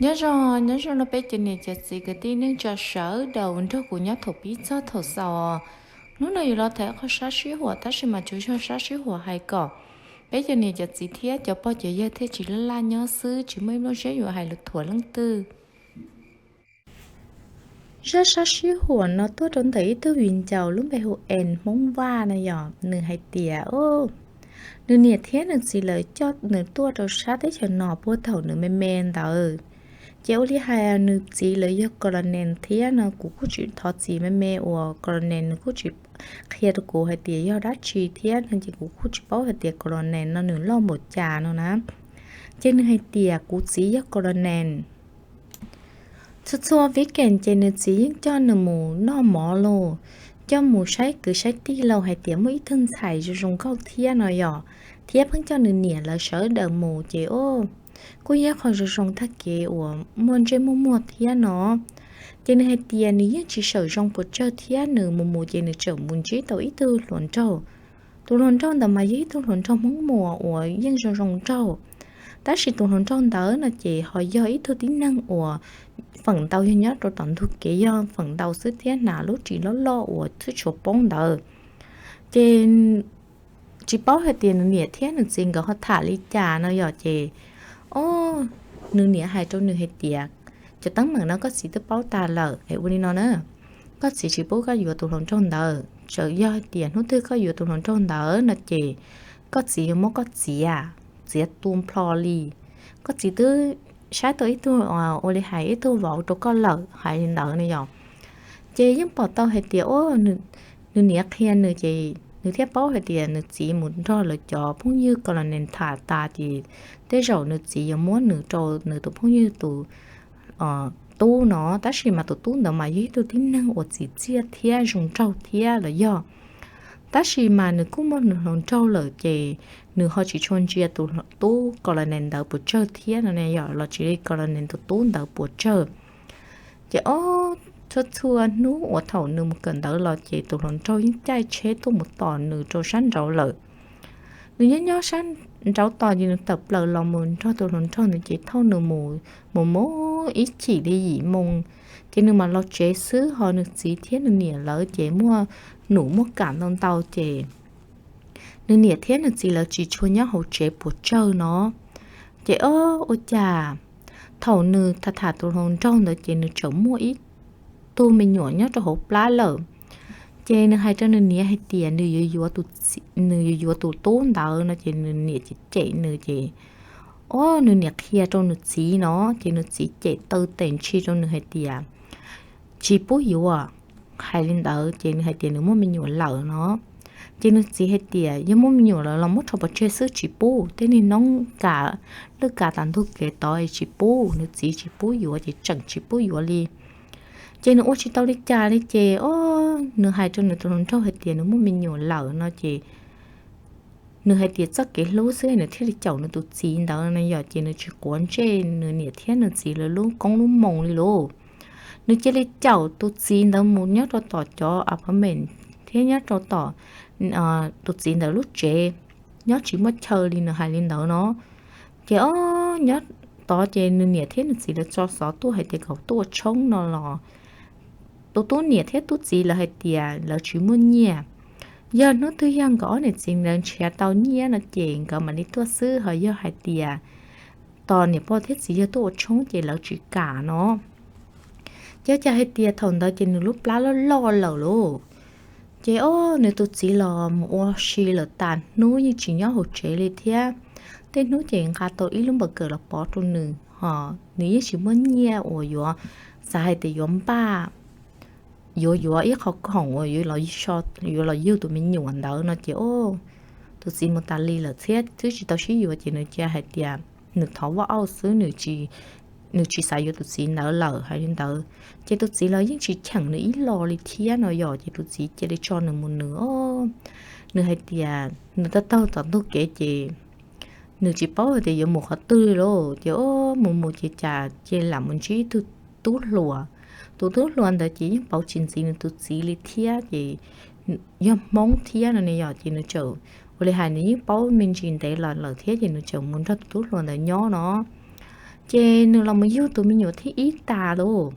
Nyob zoo, nyob zoo rau peb cov niam cov txiv kwv tij neej tsa sawv daws nrog kuv nyob thaum pib txog thaum xaus. Hnub no yuav los tham qhov sab sib huam, tab sis mas tsuas yog sab sib huam hais kom peb cov niam cov txiv thiab cov pog cov yawg thiaj tsis laj laj nyob xwb, tsis muaj ib lub siab yuav hais lus thuam leej twg. Zaj sab sib huam no tuaj rau ntawm ib tug viv ncaus lub npe hu Es Hmoob Vaj no yog nws hais tias, nws niam thiab nws txiv lawv coj nws tuaj rau sab teb chaws no puag thaum nws me me ntawd. Ces ua li hais nws txiv lawv yog colonel thiab no, kuv kuj tsis, thov txim me me uas colonel nws kuj tsis qhia rau kuv hais tias yog dab tsi thiab no, ces kuv kuj tsis paub hais tias colonel no nws loj npaum cas no na. Ces nws hais tias kuv txiv yog colonel. Txhua txhua weekend ces nws txiv yeej coj nws mus noj mov lauj, coj mus saib kwv saib tij lauj, hais tias muaj ib tug ntxhais zoo zoo nkauj thiab no yom, thiab pheej coj nws niam lawv sawv daws mus ces o, kuj yog qhov zoo zoo tag kev uas muaj ntsej muaj muag thiab no. Ces nws hais tias nws yeej tsis sawm zoo puas tsawg thiab nws mus mus ces nws tseem mus ntsib tau ib tug hluas nraug. Tus hluas nraug ntawd mas yog ib tug hluas nraug Hmoob Muas uas yeej zoo zoo nraug. Tab sis tus hluas nraug ntawd no ces ho yog ib tug tib neeg uas feem ntau yog nyob rau tom ntug kev, yog feem ntau xwb thiab hnav lub ris loj loj uas twb tshuav poob ntawd. Ces tsis paub hais tias nws niam thiab nws txiv nkawd ho tham li cas no yom, ces o, nws niam hais rau nws hais tias, cov teeb meem no koj txiv twb paub tas lawm es ua li no na, koj txiv tsis pub koj yuav tus hluas nraug ntawd, txawm yog hais tias hnub twg koj yuav tus hluas nraug ntawd no ces koj txiv yuav muab koj txiav, txiav tu nplho li. Koj txiv twb saib tau ib tug, ua li hais ib tug vauv rau koj lawm, hais li ntawd no yom. Ces yeej pom tau hais tias o, nws niam qhia nws ces nws thiaj paub hais tias nws txiv mus nrog lawv cov phooj ywg colonel tham tas ces tej zaum nws txiv yuav muab nws rau nws tus phooj ywg tus tub no, tab sis mas tus tub ntawd mas yog ib tug tib neeg uas txim txiaj thiab zoo nraug thiab los yog. Tab sis mas nws kuj muaj nws hluas nraug lawm ces nws ho tsis tshua ntsia tus tub colonel ntawd puas tsawg thiab no ne yom, los tsis li colonel tus tub ntawd puas tsawg. Ces o, txhua txhua hnub uas thaum nws mus kawm ntawv los ces tus hluas nraug yeej caij tsheb tuaj mus tos nws rau sab nraud lawm. Nws nyob nyob sab nraud tos ces nws tawm plaws los mus nrog tus hluas nraug ntawd ces thauj nws mus, mus mus ib chim li yim moo, ces nws mam los tsev xwb, ho nws txiv thiab nws niam lawv ces muaj num muaj kam ntau ntau ces nws niam thiab nws txiv lawv tsis tshua nyob hauv tsev puas tsawg no. Ces o, ua cas thaum nws tham tham tus hluas nraug ntawd ces nws tseem muaj ib tug me nyuam nyob rau hauv plab lawm. Ces nws hais rau nws niam hais tias nws yuav yuav tus tub ntawd no ces nws niam cem cem nws ces o, nws niam qhia rau nws txiv no ces nws txiv cem taw tes ntshis rau nws hais tias tsis pub yuav. Hais li ntawd ces nws hais tias nws muaj me nyuam lawm no. Ces nws txiv hais tias yog muaj me nyuam lawm los muab rho pov tseg xwb tsis pub, tej niag noob kam lwj kam tas ntug kev tod tsis pub, nws txiv tsis pub yuav ces tseem tsis pub yuav li. Ces nws ua tsis tau li cas li ces o, nws hais rau nws tus hluas nraug hais tias nws muaj me nyuam lawm no ces nws hais tias txoj kev hlub xwb nws thiaj li caum nws tus txiv ntawd no yom, ces nws tsis quav ntsej nws niam thiab nws txiv lawv lub koob lub moo li lauj. Nws cia li caum tus txiv ntawd mus nyob rau tom cov apartment thiab nyob rau tom tus txiv ntawd lub tsev, nyob tsis muaj chaw li, nws hais li ntawd no. Ces o, nyob tod ces nws niam thiab nws txiv lawv tso xov tuaj hais tias kom tuaj ua tshoob no los tus tub niam thiab tub txiv lawv hais tias lawv tsis muaj nyiaj. Yog hnub twg yog nkawd ob niam txiv lawv nrhiav tau nyiaj no ces nkawd mam li tuaj xwb, ho yog hais tias tos niam pog thiab txiv yawg tuaj ua tshoob ces lawv tsis kam no. Ces cas hais tias thaum ntawd ces nws lub plab loj loj lawm lauj. Ces o, nws tus txiv los mus ua si lawm tas hnub yeej tsis nyob hauv tsev li thiab. Tej hnub ces nqa tau ib lub npaws kawm los pov rau nws, ho nws yeej tsis muaj nyiaj uas yuav xav hais tias yuav npaj, yuav yuav ib qho khoom uas yuav los yug tus me nyuam ntawd no ces o, tus txiv mus tas li lawm thiab twb tsis tau sib yuav ces nws cia hais tias nws thov vaj auj xwb, nws tsis xav yuav tus txiv ntawd lawm hais li ntawd. Ces tus txiv los yeej tsis cheem nws ib los li thiab no yom, ces tus txiv cia li tso nws mus nws o, nws hais tias nws taug taug tom ntug kev ces nws tsis paub hais tias yuav mus qhov twg li lauj. Ces o, mus mus ces cas cia li lam mus ntsib ib tug tub hluas. Tus tub hluas ntawd ces yeej pauv tsis ntxiv nws tus txiv li thiab ces yog Hmoob thiab no ne yom, ces nws txawm ua li hais nws yeej paub me ntsis ntev los lawm thiab ces nws txawm mus nrog tus tub hluas ntawd nyob no. Ces nws los mus yug tus me nyuam thib ib tas lauj.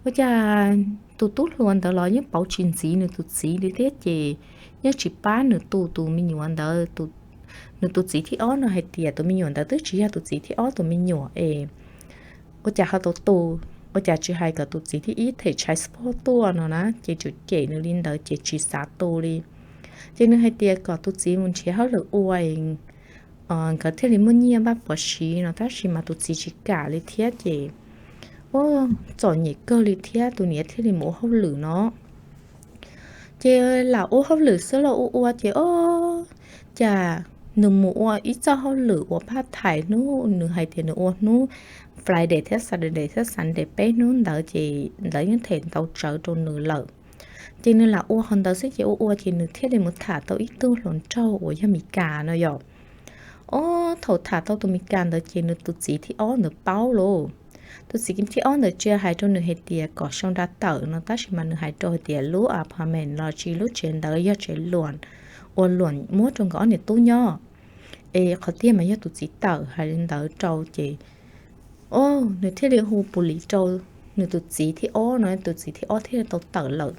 Ua cas tus tub hluas ntawd los yeej pauv tsis ntxiv nws tus txiv li thiab ces yeej tsis pab nws tu tus me nyuam ntawd. Nws tus txiv thib ob no hais tias tus me nyuam ntawd twb tsis yog tus txiv thib ob tus me nyuam es ua cas ho tau tu, ua cas tsis hais kom tus txiv thib ib them tshais support tuaj no na, ces tseem cem nws li ntawd ces tsis xav tu li. Ces nws hais tias kom tus txiv mus nrhiav hauj lwm ua, nkawd thiaj li muaj nyiaj npaj pov siv no, tab sis mas tus txiv tsis kam li thiab ces ua txom nyem kawg li thiab tus niam thiaj li mus ua hauj lwm no. Ces lam ua hauj lwm xwb los ua ua ces o, cas nws mus ua ib txoj hauj lwm ua part time hnub, nws hais tias nws ua hnub Friday thiab Saturday thiab Sunday peb hnub ntawd ces lawv yeej them ntau tsawv rau nws lawm. Ces nws lam ua qhov ntawd xwb ces ua ua ces nws thiaj li mus tham tau ib tug hluas nraug uas yog Mis Kas no yom. O, thaum tham tau tus Mis Kas ntawd ces nws tus txiv thib ob ntawd paub lauj. Tus txiv thib ob ntawd tsis hais rau nws hais tias kom sau nra tawm no, tab sis mas nws hais rau hais tias lub apartment los sis lub tsev ntawd yog tsev luam uas luam muab rau nkawd ob niam tub nyob, es qhov tiag mas yog tus txiv tawm hais li ntawd rau ces o, nws thiaj li hu pus lis rau nws tus txiv thib ob no, tus txiv thib ob thiaj li tau tawm lawm.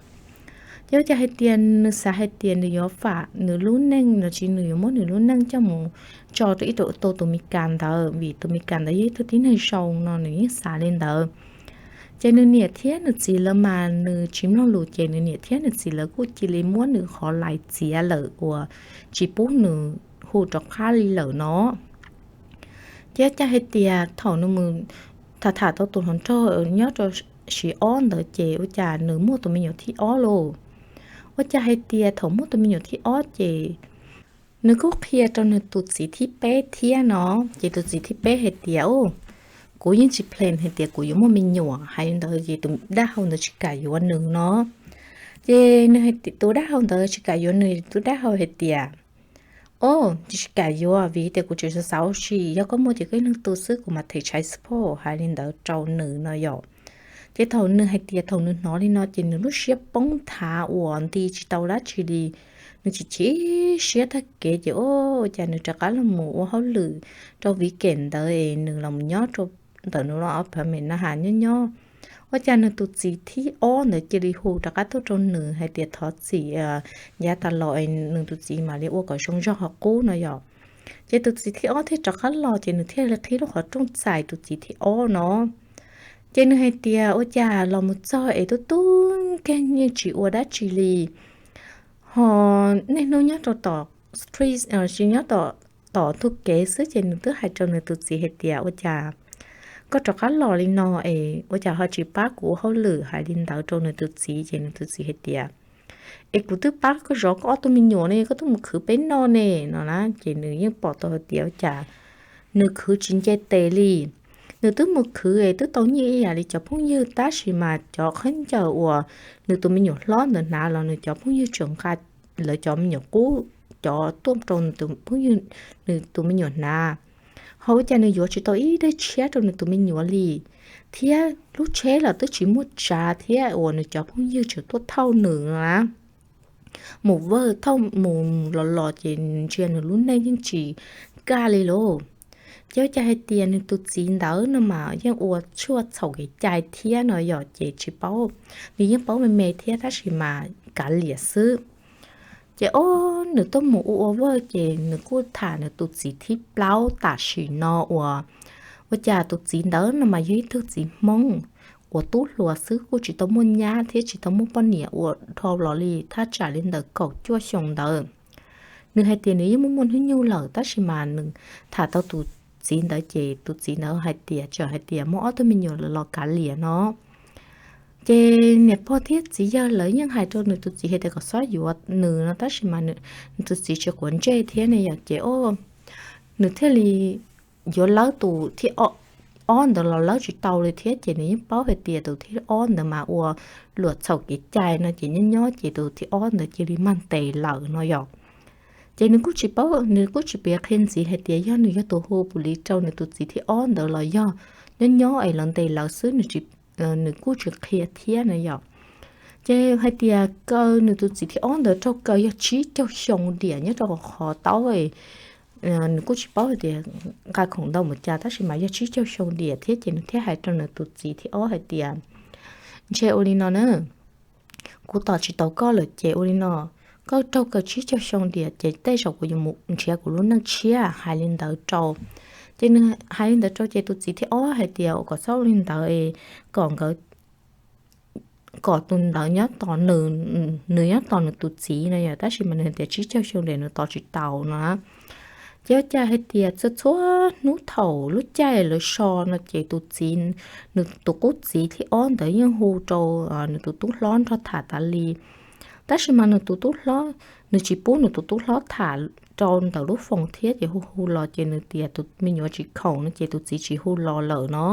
Ces ua cas hais tias nws xav hais tias nws yuav fam nws lub neej los sis nws yuav muab nws lub neej coj mus tso rau ib rau tus Mis Kas ntawd, vim tus Mis Kas ntawd yog ib tug tib neeg zoo no, nws yeej xav li ntawd. Ces nws niam thiab nws txiv lawv mas nws tsis mloog lus ces nws niam thiab nws txiv lawv kuj cia li muab nws qhov lais txiav lawm uas tsis pub nws hu rov qab li lawm no. Ces ua cas hais tias thaum nws mus tham tham tau tus hluas nraug nyob rau siv ob ntawd ces ua cas nws muaj tus me nyuam thib ob lauj. Ua cas hais tias thaum muaj tus me nyuam thib ob ces nws kuj qhia rau nws tus txiv thib peb thiab no. Ces tus txiv thib peb hais tias, kuv yeej tsis plan hais tias kuv yuav muaj me nyuam. Hais li ntawd ces tus dab hau ntawd tsis kam yuav nws no. Ces nws, tus dab hau ntawd tsis kam yuav nws, tus dab hau hais tias, o, tsis kam yuav vim tias kuv tseem xav xav ua si, yog koj muaj ces koj ib leeg tu xwb, kuv mam them tshais support, hais li ntawd rau nws no yom. Ces thaum nws hais tias thaum nws hnov li no ces nws lub siab poob nthav uas nti tsis tau dab tsi li. Nws chim chim siab tag kev ces ua cas nws rov qab los mus ua hauj lwm rau weekend ntawd es nws los mus nyob rau ntawm nws lub apartment na has nyob nyob. Ua cas nws tus txiv thib ob ntawd cia li hu rov qab tuaj rau nws hais tias thov txim, yav tas los nws tus txiv mam li ua kom zoo zog qhov qub no yom. Ces tus txiv thib ob thiaj rov qab los ces nws thiaj li qhib lub qhov rooj txais tus txiv thib ob no. Ces nws hais tias ua cas los mus txog es tub tub nkeeg yeej tsis ua dab tsi li. Ho niaj hnub nyob rau tom street, nyob tom ntug kev xwb ces nws twb hais rau nws tus txiv hais tias ua cas koj rov qab los li no es ua cas ho tsis pab kuv ua hauj lwm, hais li ntawd rau nws tus txiv ces nws tus txiv hais tias, es kuv twb pab koj zov koj ob tug me nyuam ne, koj twb mus khwv peb noj ne no na. Ces nws yeej pom tau hais tias ua cas nws khwv tsis nce tes li. Nws twb mus khwv es twb tau nyiaj ib yam li cov phooj ywg tab sis mas cov khaub ncaws uas nws tus me nyuam hlob ntawd hnav los nws cov phooj ywg tseem nqa lawv cov me nyuam qub cov tuaj rau nws tus phooj ywg, nws tus me nyuam hnav. Ho ua cas nws yuav tsis tau ib daim tshiab rau nws tus me nyuam li, thiab lub tsheb los twb tsis muaj tsav thiab uas nws cov phooj ywg tseem tuaj thauj nws na. Mus vawj thauj mus los los ces ntsia nws lub neej yeej tsis kaj li lauj. Ces ua cas hais tias nws tus txiv ntawd no mas yeej ua tshuaj txhaum kev cai thiab no yom, ces tsis paub, nws yeej paub me me thiab tab sis mas kav liam xwb. Ces o, nws tuaj mus ua ua vawj ces nws kuj tham nws tus txiv thib plaub tam sim no uas ua cas tus txiv ntawd no mas yog ib tug txiv Hmoob uas tub hluas xwb, kuj tsis tau muaj nyab thiab tsis tau muaj poj niam ua dhau los li thaj tsam li ntawm kaum cuaj xyoo ntawd. Nws hais tias nws yeej muaj muaj hnub nyoog lawm tab sis mas nws tham tau tus txiv ntawd ces tus txiv ntawd hais tias tseem hais tias muaj ob tug me nyuam los kav liam no. Ces niam pog thiab txiv yawg lawv yeej hais rau nws tus txiv hais tias kom txhob yuav nws no tab sis mas nws tus txiv tsis quav ntsej thiab ne yom, ces o, nws thiaj li yuav lawb tus thib ob ntawd los lawb tsis tau li thiab ces nws yeej paub hais tias tus thib ob ntawd mas ua luam txhaum kev cai no ces nyob nyob ces tus thib ob ntawd cia li mag ntes lawm no yom. Ces nws kuj tsis paub, nws kuj tsis piav qhia ntxiv hais tias yog nws yog tus hu pus lis rau nws tus txiv thib ob ntawd los yog nyob nyob es lawv ntes lawv xwb, nws kuj tsis qhia thiab no yom. Ces hais tias kaw nws tus txiv thib ob ntawd raug kaw yog tsib caug xyoo diam nyob rau qhov taub nws kuj tsis paub hais tias nqa khoom ntau mus cas, tab sis mas yog tsib caug xyoo diam thiab ces nws thiaj hais rau nws tus txiv thib ob hais tias, ntshe ua li no na, kuv tos tsis tau koj lawm ces ua li no, koj raug kaw tsib caug xyoo diam ces tej zaum kuv yuav mus nrhiav kuv lub neej tshiab, hais li ntawd rau. Ces nws hais li ntawd rau ces tus txiv thib ob hais tias, kom txhob ua li ntawd, kom nkawd kom tus ntawd nyob tos nws, nws nyob tos nws tus txiv no yom, tab sis mas nws tias tsib caug xyoo diam nws tos tsis tau no. Ces ua cas hais tias txhua txhua hnub thaum lub caij lawv so no ces tus txiv, nws tus qub txiv thib ob ntawd yeej hu rau nws tus tub hlob nrog tham tas li. Tab sis mas nws tus tub hlob, nws tsis pub nws tus tub hlob tham rau ntawm lub foos thiab ces hu hu los ces nws tias tus me nyuam tsis khoom no ces tus txiv tsis hu los lawm no.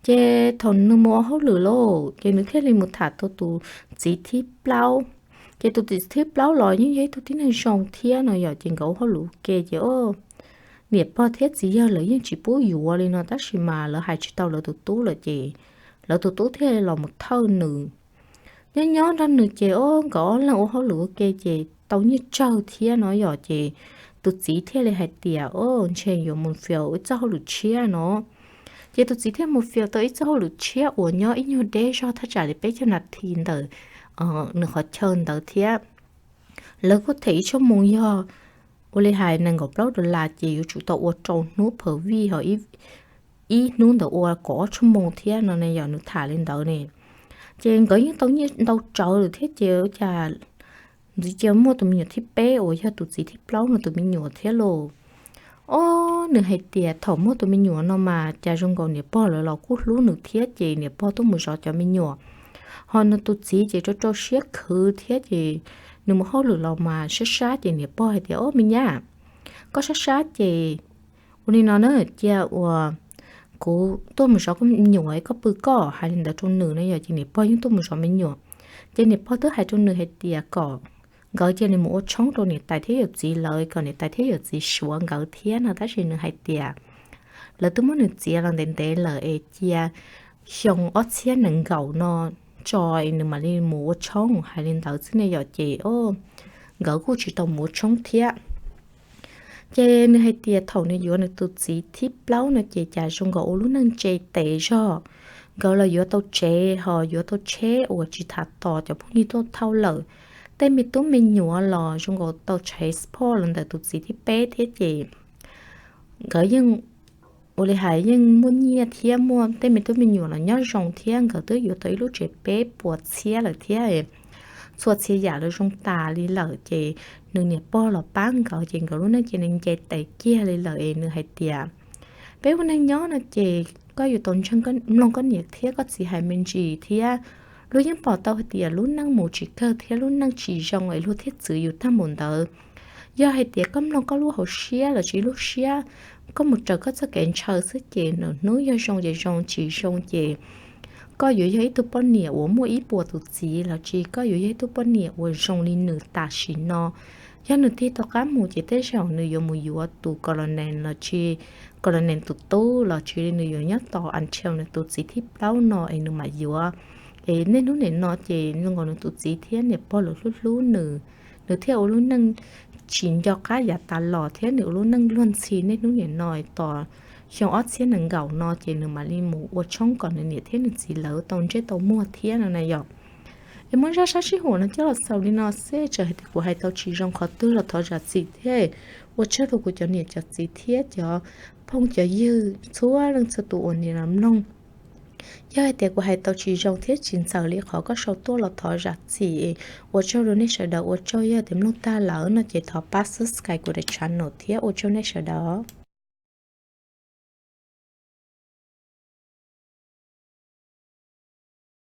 Ces thaum nws mus ua hauj lwm lauj ces nws thiaj li mus tham tau tus txiv thib plaub. Ces tus txiv thib plaub los yeej yog ib tug tib neeg zoo thiab no yom, ces nkawd ua hauj lwm ua ke ces niam pog thiab txiv yawg lawv yeej tsis pub yuav li no, tab sis mas lawv hais tsis tau lawv tus tub lawm ces lawv tus tub thiaj los mus thawj nws. Nyob nyob nrog nws ces o nkawd ob leeg ua hauj lwm ua ke ces tau nyiaj tsawg thiab no yom, ces tus txiv thiaj li hais tias o ntshe yuav mus fias ib txoj hauj lwm tshiab no. Ces tus txiv thiaj mus fias tau ib txoj hauj lwm tshiab uas nyob ib nyuag deb zog thaj tsam li peb caug nas this ntawm nws qhov chaw ntawd thiab. Lawv kuj them ib tshuaj moos yog ua li hais nees nkaum plaub dollar ces yuav tsum tau ua rau hnub phav vij ho ib hnub ntawd ua kaum ob tshuaj moos thiab no ne yom, nws tham li ntawd ne. Ces nkawd yeej tau nyiaj ntau tsawv lawm thiab ces cas ntxiv cia muaj tus me nyuam thib peb uas yog tus txiv thib plaub no tus me nyuam thiab lauj. O, nws hais tias thaum muaj tus me nyuam no mas cas zoo nkaus niam pog lawv los kuj hlub nws thiab ces niam pog tuaj mus zov cov me nyuam. Ho nws tus txiv ces rau rau siab khwv thiab ces nws mus hauj lwm los mas sab sab ces niam pog hais tias o me nyab, koj sab sab ces ua li no na, cia uas kuv tuaj mus zov koj me nyuam, koj pw koj, hais li ntawd rau nws na yom, ces niam pog yeej tuaj mus zov me nyuam. Ces niam pog twb hais rau nws hais tias kom nkawd cia li mus ua tshoob rau niam tais thiab yawm txiv lawv, kom niam tais thiab yawm txiv suav nkawd thiab no, tab sis nws hais tias lawv twb muab nws txiav los ntev ntev lawm es cia xyoo ob txhiab nees nkaum no tso es nws mam li mus ua tshoob, hais li ntawd xwb ne yom, ces o nkawd kuj tsis tau mus ua tshoob thiab. Ces nws hais tias thaum nws yuav nws tus txiv thib plaub no ces cas zoo nkaus ua lub neej ntse tes zog. Nkawd los yuav tau tsev ho yuav tau tsheb uas tsis tham tos cov phooj ywg tuaj thauj lawm. Tej me tub me nyuam los zoo nkaus tau tshev support los ntawm tus txiv thib peb thiab ces nkawd yeej ua li hais yeej muaj nyiaj thiab muaj tej me tub me nyuam los nyob zoo thiab nkawd twb yuav tau ib lub tsev peb puas txhiab lawm thiab. Txhua txhia yam los zoo tas li lawm ces nws niam pog los pab nkawd ces nkawd lub neej cia li nce tes kiag li lawm es nws hais tias peb ua neeg nyob no ces koj yuav tau ntseeg mloog koj niam thiab koj txiv hais me ntsis thiab. Luag yeej pom tau hais tias lub neej mus tsis kawg thiab lub neej tsis zoo es luag thiaj txwv yus tag npaum ntawd. Yog hais tias koj mloog koj lub hauv siab los sis lub siab, koj mus raws koj txoj kev ntshaw xwb ces nws hnub yog zoo ces zoo, tsis zoo ces koj yuav yog ib tug poj niam uas muaj ib puas tus txiv los sis koj yuav yog ib tug poj niam uas zoo li nws tam sim no. Yog nws tig tau qab mus ces tej zaum nws yuav mus yuav tus colonel los sis colonel tus tub los sis nws yuav nyob tos until nws tus txiv thib plaub no es nws mam yuav. Es niaj hnub nim no ces zoo nkaus nws tus txiv thiab niam pog los hlub hlub nws, nws thiaj ua lub neej tsis nco qab yav tas los thiab nws ua lub neej luag ntxhi niaj hnub nim no tos xyoo ob txhiab nees nkaum no ces nws mam li mus ua tshoob kom nws niam thiab nws txiv lawv tau ntsej tau muag thiab no na yom. Es muab zaj sab sib huam no coj los xaus li no xwb, txawm hais tias kuv hais tau tsis zoo qhov twg los thov zam txim thiab. Ua tsaug rau kuv cov niam cov txiv thiab cov phooj cov ywg txhua leej txhua tus uas nim no mloog. Yog hais tias kuv hais tau tsis zoo thiab tsis ntxaws li qhov koj sau tuaj los thov zam txim. Ua tsaug rau nej sawv daws, ua tsaug, yog tias mloog tag lawm no ces thov pab subscribe kuv daim channel thiab ua tsaug nej sawv daws.